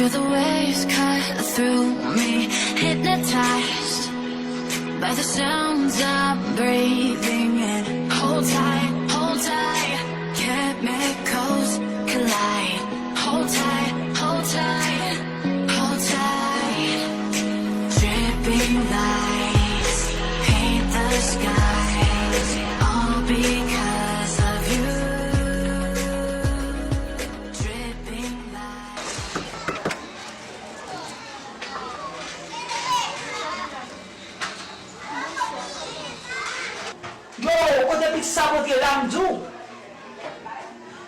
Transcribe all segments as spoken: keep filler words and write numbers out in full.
Feel the waves cut through me, hypnotized by the sounds I'm breathing in. Hold tight, hold tight, chemicals collide. Hold tight, hold tight, hold tight. Dripping lights paint the skies, all because of you. Dripping lights. Yo, kote pitit sa pote la, m di w?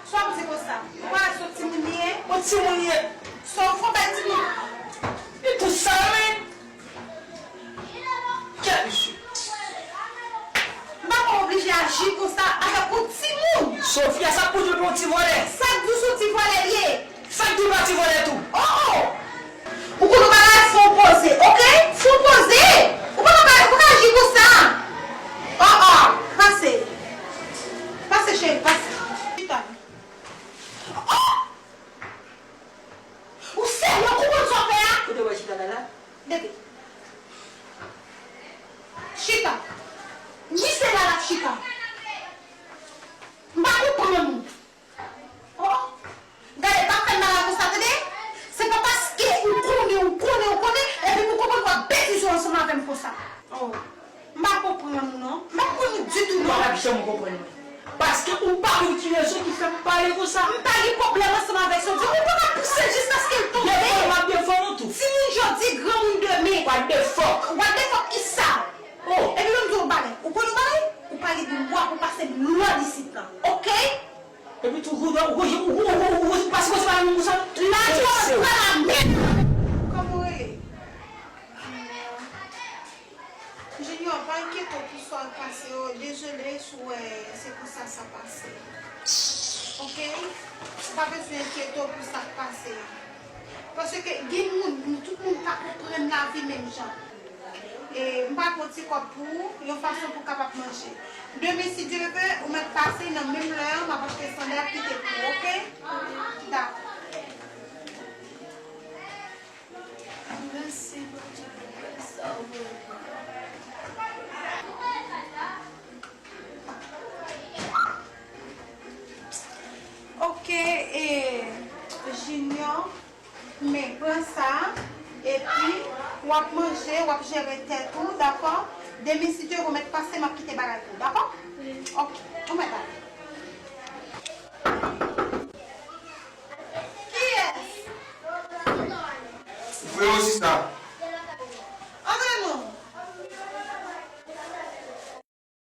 Sa w ap di konsa? Ou pa wè se yon timoun li ye? Yon timoun li ye. Sa w fè bay timoun? Li tou sal, men. Kèt, mesye. M pa ka oblije aji konsa avèk yon timoun. Sofia, sa k pou di w pou yon ti vòlè? Sa k di w se yon ti vòlè li ye? Sa k di w pa ti vòlè tou? Oh, oh! Ou konn yon bagay, fò w poze, oke? Fò w poze! Ou pa ka, ou pa ka aji konsa! Oh, oh! Pase! Pase, cheri, pase! Chita. Oh! Ou serye, ou konprann sa w fè a? Kote w wè chita la, la? Leve. Chita. Jis se la l ap chita. M pa konprann ou. Oh. Gade, pa fè m bagay konsa, tande? Se pa paske ou konnen, ou konnen, ou konnen, epi pou konprann w ap betize ansanm avè m konsa. Oh. M pa konprann ou non. M pa konprann ou ditou non. Ou pa janm konprann mwen. Paske ou pa konn ki rezon ki fè m pale konsa. M pa gen pwoblèm ansanm avèk sa w di. Ou pa ka pouse l jiskaske l tonbe. Defann m ap defann ou tou. Timoun jodi, granmoun demen. What the fuck? What the fuck is sa? Oh. Epi lè m di w bagay, ou konn yon bagay? Ou pa gen dwa pou pase m lòd isit la. Oke? Epi tou, ou, ou, ou, ou, ou, ou, ou, ou, pase konsa pa menm konsa. La, ou pran la men. Kòman w rele? Junior, pa enkyete w pou sa k pase yo. Dezole si w wè se konsa sa pase. Oke? Ou pa bezwen enkyete w pou sa k pase a. Paske gen moun, tout moun pa konprann lavi menm jan. E m pa pran ti kòb pou ou, yon fason pou w kapab manje. Demen, si Dye vle, ou mèt pase nan menm lè a, m ap achte sandal kite pou ou, oke? Dakò. Mèsi, Bondye, pou grès sa w ban mwen. Oke, e, Junior, men pran sa, epi w ap manje, w ap jere tèt ou, dakò? Demen, si Dye vle, ou mèt pase, m ap kite bagay pou ou, dakò? Oke, ou mèt ale. Kiyès? Vre wi, sista.